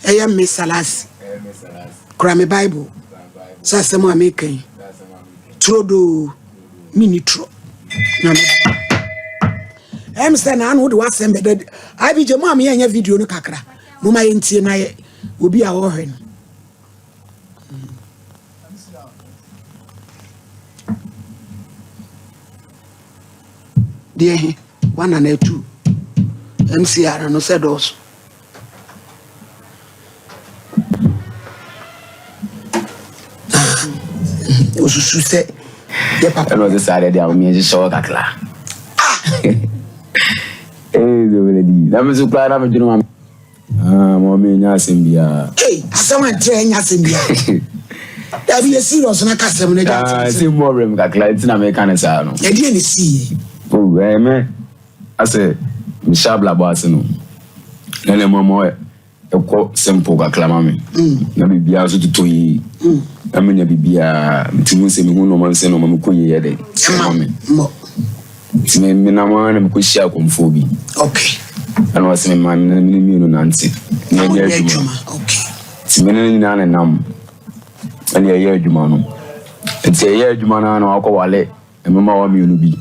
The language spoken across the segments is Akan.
Ɛyɛ me Salasi. Kura me Bible. Sɛ asɛm a meka yi. Turodoo. Menni turo. Nyame. Ɛm sɛ na ano wode w'asɛm bɛda. IBJ mo a meyɛ nyɛ video no kakra. Moma yɛntie na yɛ obi a ɔhwɛ no. Deɛ he, wana na atu MCR no sɛ dɔɔso? Osusu sɛ yɛ papa. Ɛna ɔsɛ saa deɛ deɛ ahomeɛ hyehyɛ hɔ kakra. Ee, sɛ wele di. Na me so koraa na medwene ma. Ah, ma ɔme nya asɛm biara. Ee, asɛm a ntrɛ nya asɛm biara. Dabi yɛ serious na ka asɛm no gya. Ah, sɛ mu ɔbrɛ me kakra nti na meka ne saa no. Ɛdeɛ ne sii. Oh, ɛɛ me asɛ mehyɛ abrabɔ ase no. Na na mmom ɛkɔ simple kakra ma me. Na biribiara nso totɔ yie. Na menya biribiara. Nti mu sɛ mehu nneɛma sɛ nneɛma mekɔ yie yɛ dɛ. Ɛma me. Nti me menam ara na mekɔhyia akɔmfoɔ bi. Okay. Ɛna ɔsɛ me ma me ne mmienu nante. Na ɛnyɛ adwuma. Okay. Nti me ne no nyinaa nenam. Ɛna ɛyɛ adwuma no. Nti ɛyɛ adwuma no ara na wakɔ wale mmabaawa mmienu bi.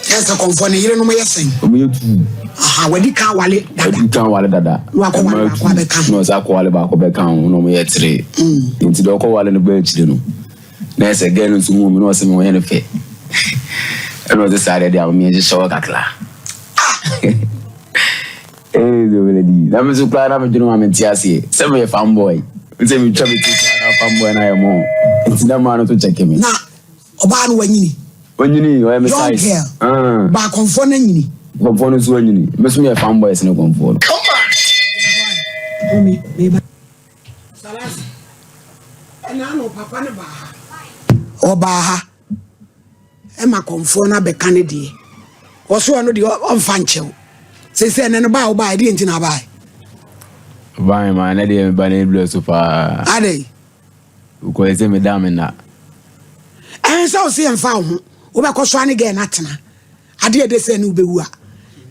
Yɛ sɛ kɔmfoɔ ne yerenom yɛ sɛn? Wɔn yɛ tuu. Aha, wadi kan wale dada. Wadi kan wale dada. Na wakɔ wale baako abɛka ho. Na ɔsɛ akɔ wale baako bɛka ho na wɔn yɛ tere. Nti deɛ ɔkɔ wale no bɛɛ akyire no. Na ɛsɛ gɛɛ no nso hu mi na ɔsɛ mi wɔn yɛ no fɛ. Ɛna ɔsɛ saa deɛ deɛ ahomeɛ hyehyɛ hɔ kakra. Ee, sɛ wele di. Na me nso koraa na medwene ma mente aseɛ. Sɛ meyɛ fanboy. Sɛ metwa me ti koraa na fanboy na ayɛ mɔ. Nti na maa no to kyɛke me. Na ɔbaa no wanyini. Onyini, ɔyɛ me Young size. girl. Ah. Ba akɔmfoɔ no anyini. Kɔmfoɔ no nso anyini. Me nso meyɛ fanboy sene kɔmfoɔ no. Homie, meba. Salasi. Ɛna ano papa no baa ha. Ɔbaa ha. Ɛma kɔmfoɔ no abɛka ne deɛ. Ɔso ɔno deɛ ɔmfa nkyɛw. Sɛsɛ ɛnɛ no baa wobaa ɛdeɛ nti na abae. Ban ma ne deɛ meba ne blɛ so paa. Adɛn? Wokɔyɛ sɛ meda me nna. Ɛn sɛ wo se yɛmfa wo ho. Wobɛkɔ so ane gɛɛ no atena. Adeɛ ɛde sɛ ne wobɛwu a.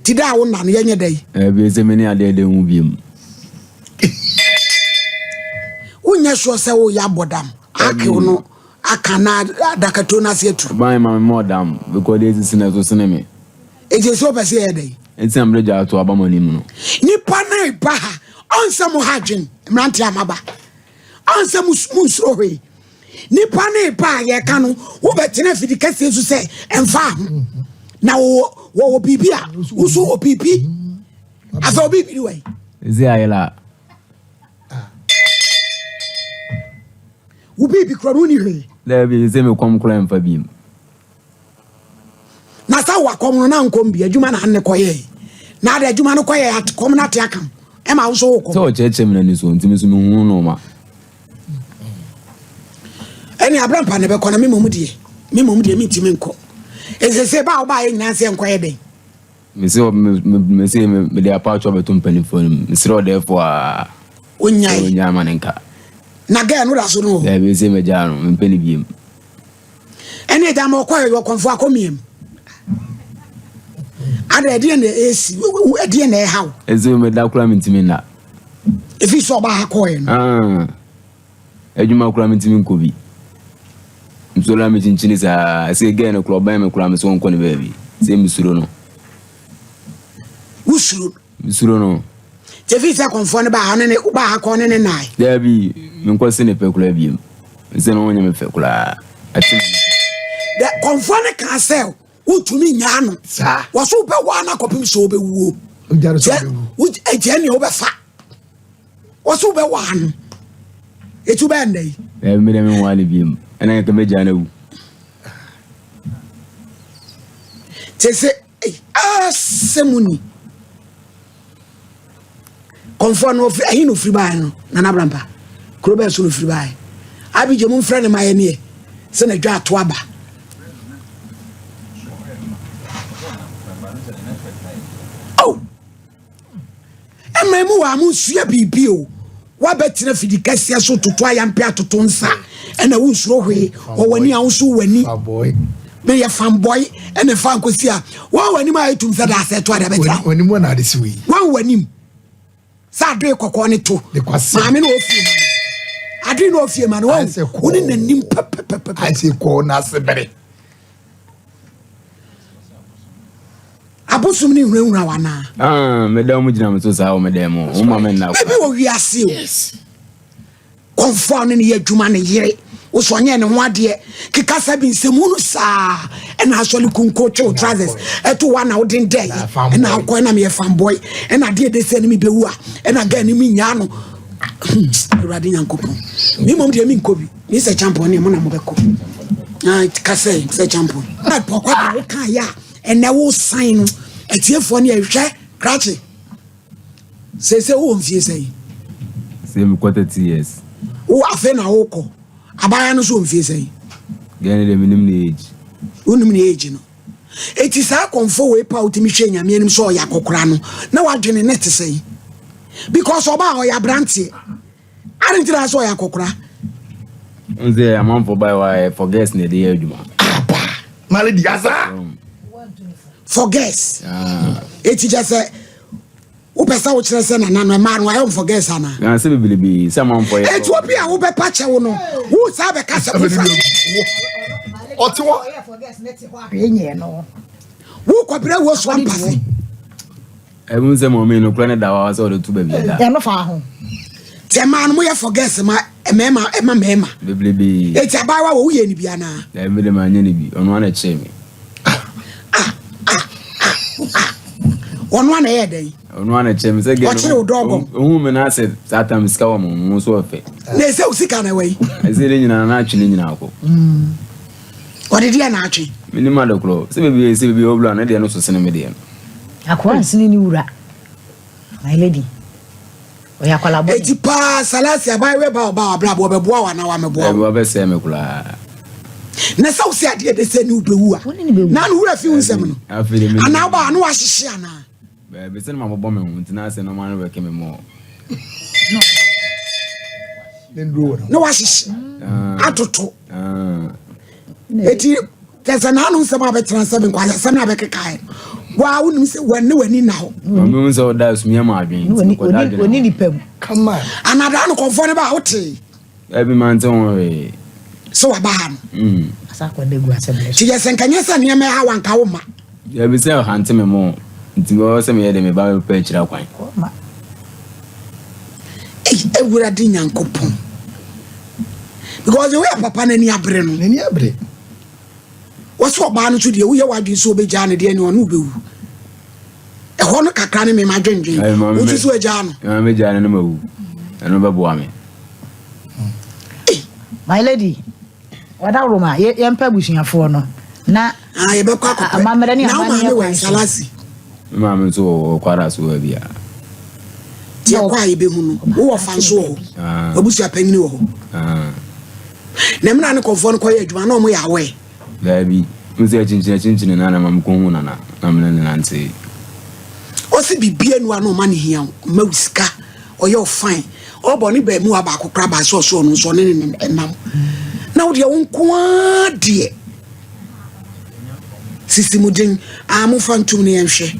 Ti da a wo nna no yɛnyɛ dɛ yi. Ɛbi sɛ me ne adeɛ de ho biem. Wonyɛ sure sɛ woyɛ abɔdam. Akew no aka na adakatuo no ase atu. Ban ma me mɔ dam because deɛ esisi no ɛso sene me. Enti sɛ wopɛ sɛ yɛyɛ dɛ yi. Nti na mede gya ato aba mo anim no. Nipa no ba ha ɔnsɛ mo ha adwen mmerante a maba. Ɔnsɛ mo nsuro hwee. Nipa no ba a yɛka no wobɛtena afidi kɛseɛ so sɛ ɛmfa ho. Na wɔwɔ biribi a woso wɔ biribi. Afɛ obi biribi wɔ yi. Ɛsɛ ayɛ la. Wo biribi kura no wonni hwee. Daabi sɛ mekɔm kora mfa biem. Na sɛ wakɔm no na nkɔm bi adwuma na anne kɔyɛɛ. Na ade adwuma no kɔyɛ kɔm no ate akam. Ɛma wo nso wokɔm. Sɛ ɔkyerɛkyerɛ me n'ani so nti me nso mehu nneɛma. Ɛne abrampa ne bɛkɔ na me mmom deɛ me mmom deɛ mentumi nkɔ. Ɛsɛ sɛ ba a wobaayɛ nyinaa sɛ nkɔyɛ dɛn. Mese mede apatwɔ bɛto mpanimfoɔ no mu. Mesrɛ ɔdɛɛfoɔ a Onyae. Onyae ma ne nka. Na gɛɛ no da so no. Daabi sɛ magyaa no mempɛ ne biem. Ɛne ɛgya ma ɔkɔ yɛ ɔkɔmfo akɔmiam. Ada ɛdeɛ na ɛsi ɛdeɛ na ɛha wo. Ɛsɛ meda koraa mentumi nna. Ɛfiri sɛ ɔbaa ha kɔɔɛ no. Ah, adwuma koraa mentumi nkɔ bi. Nsuo la mekyinkyini saa. Sɛ gɛɛ no koraa ɔbɛn me koraa me sɛ ɔnkɔ ne baabi. Sɛ mesuro no. Wosuro no. Mesuro no. Nti ɛfiri sɛ kɔmfoɔ no baa ha ne ne baa ha kɔɔ ne ne nae. Daabi menkɔ se ne pɛ koraa biem. Sɛ no ɔnyɛ me fɛ koraa. Ɛte me. Dɛ kɔmfoɔ no kaa sɛ wotumi nyaa no. Saa. Wɔso wobɛwɔ ana kɔpem sɛ wobɛwuo. Ogya no sɛ wobɛwu. Ɛgyɛ nea wobɛfa. Wɔso wobɛwɔ ano. Ɛti wobɛyɛ nnɛ yi. Daabi me dɛ menwaa ne biem. Ɛna nka mɛgyaa no awu. Te sɛ asɛm ni. Kɔmfoɔ no ɔfiri ɛhe na ofiri baeɛ no Nana Abrampa kuro bɛn so na ofiri baeɛ Abigye mo mfrɛ ne ma yɛ neɛ sɛ na dwa ato aba. Oh, ɛmɛ mu wɔ a mo nsua biribi o wabɛtena fidi kɛseɛ so toto ayampe atoto nsa ɛna wonsuro hwee wɔ w'ani a woso w'ani meyɛ fanboy ɛna fa nkosi a wɔn w'anim a etum sɛ daasɛ to ade abɛtena w'anim wɔ na ade si wei wɔn w'anim. Sɛ adoe kɔkɔɔ ne to. Maame na ofie ma no. Adoe na ofie ma no. Wɔn wo ne n'anim pɛpɛpɛpɛ. Ayɛ kɔɔ n'ase bere. Abosom ne nhurahura wa naa. Ah, me dan mu gyina me so saa wɔ me dan mu. Wo ma me nna. Ebi wɔ wiase o. Yes. Kɔmfoɔ a ɔne no yɛ adwuma ne yere wo so ɔnyɛ ne ho adeɛ keka sɛ bi nsɛmu no saa ɛna asɔre kunko twew trousers ɛto wa na wode ndɛ yi ɛna akɔ ɛna meyɛ fanboy ɛna adeɛ de sɛ ne mebɛwu a ɛna gɛ ne menyaa no awurade nyankopɔn me mmom deɛ menkɔ bi me sɛ champɔn ne mo na mobɛkɔ ka sɛ sɛ champɔn na pɔkɔ deɛ woka yɛ a ɛnɛ wo san no atiefoɔ ne ɛhwɛ krakye Seesei wowɔ mfie sɛn? Sɛ mekɔ 30 years. Wo afei na wokɔ. Abaayewa no nso wɔ mfie sɛn? Gɛn deɛ menim ne age. Wonim ne age no. Eti saa akɔmfo wei pa wotumi hwɛ nyame anim sɛ ɔyɛ akɔkora no na wadwene ne te sɛn? Because ɔbaa ɔyɛ aberanteɛ. Ade nti na sɛ ɔyɛ akɔkora. N sɛ amanfo bae wa ɛ for girls na ɛde yɛ adwuma. Aba male di asa. For girls. Ah. Eti kyɛ sɛ wopɛ sɛ wokyerɛ sɛ nana no ɛmaa no ayɛ wɔn for girls ana. Na sɛ bebrebe sɛ amanfo yɛ. Eti obi a wobɛpa kyɛ wo no wo saa bɛka sɛ wofra. Ɔte hɔ. Wo kɔbrɛ wo so ampase. Ɛmu sɛ mɔmi no kura ne da hɔ sɛ ɔde to baabi ɛda. Ɛno fa ho. Sɛ mmaa no moyɛ forgets ma mmarima ɛma mmarima. Bebrebe. Eti abaayewa wɔ woyɛ ne bi anaa? Daabi de ma nyɛ ne bi ɔno ana kyerɛ me. Ah ah ah ah ah ɔno ana ɛyɛ dɛn? Ɔno ana kyerɛ me sɛ gɛ no. Ɔkyerɛ wo dɔgɔm. Ohun mi na asɛ saa tam sika wɔ mo mo so ɔfɛ. Na ɛsɛ wo sika na ɛwɔ yi. Ɛsɛ ne nyinaa na atwe ne nyinaa kɔ. Ɔde deɛ na atwe. Menim ade korɔ. Sɛ baabi sɛ baabi ɔbla ne deɛ no so sene me deɛ no. Akoa nsene ne wura. My lady. Ɔyɛ akwala bɔne. Eti paa Salasi abaayewa ba ɔba w'abrabɔ ɔbɛboa wo anaa wamɛboa wo? Ɛbi wabɛsɛe me koraa. Na sɛ wosɛ adeɛ de sɛ ne wobɛwu a na no wura fi wo nsɛm no anaa wobaa na wahyehye anaa? Baabi sɛ no mabobɔ me ho nti na asɛ nɔɔma no bɛke me mɔ. Na wahyehye atoto. Eti kyɛ sɛ n'ano nsɛm a bɛtena sɛ nkwasasɛm na bɛkekae waa wonim sɛ wɔne w'ani nna hɔ. Ɔmo sɛ ɔda asumia mu adwene nti kɔda adwene. Oni nipa mu. Kama. Anadaa no kɔnfoɔ no ba a wotee. Ɛbi ma nte ho hwee. Sɛ waba ha no. Asa akɔda gu asɛm no so. Ti yɛ sɛ nkanyɛ sɛ nneɛma ɛha wanka wo ma. Ɛbi sɛ ɔhante me mo nti mewɔ sɛ meyɛ de me ba bɛpɛ akyira kwan. Ei Awurade Nyankopɔn. Because the way a papa n'ani abere no. N'ani abere. Wɔsɛ ɔbaa no nso deɛ woyɛ w'adwene sɛ ɔbɛgyaa no deɛ ne ɔne wobɛwu. Ɛhɔ no kakra ne mema dwendwen. Wotu so agyaa no. Ɛma megyaa no no mawu. Ɛno bɛboa me. My lady, wadaworo ma yɛmpɛ abusuafoɔ no na ah, yɛbɛkɔ akɔpɛ. Amammerɛ ne Na wo amanneɛ maame wɔ kwan so. Nsalasi. Me maame nso wɔ Kwara so baabi a. Nti ɛkɔ a yɛbɛhu no, wowɔ fa nso wɔ hɔ. Ah. Wabusua panyini wɔ hɔ. Ah. Na mmerɛ a ne kɔmfoɔ no kɔyɛ adwuma na ɔmo yɛ aware. Daabi. N sɛ akyinkyini akyinkyini na na ma mekɔhu nana na mene ne nante. Ɔse biribi anu a na ɔma no hia wo, ɔma wo sika, ɔyɛ wo fine. Ɔbɔ ne baamuwa baako koraa baa sɛ ɔso ɔno nso ɔne ne nam. Na wo deɛ wo nko ara deɛ. Sisi mu den. Ah, momfa ntom na yɛnhwɛ.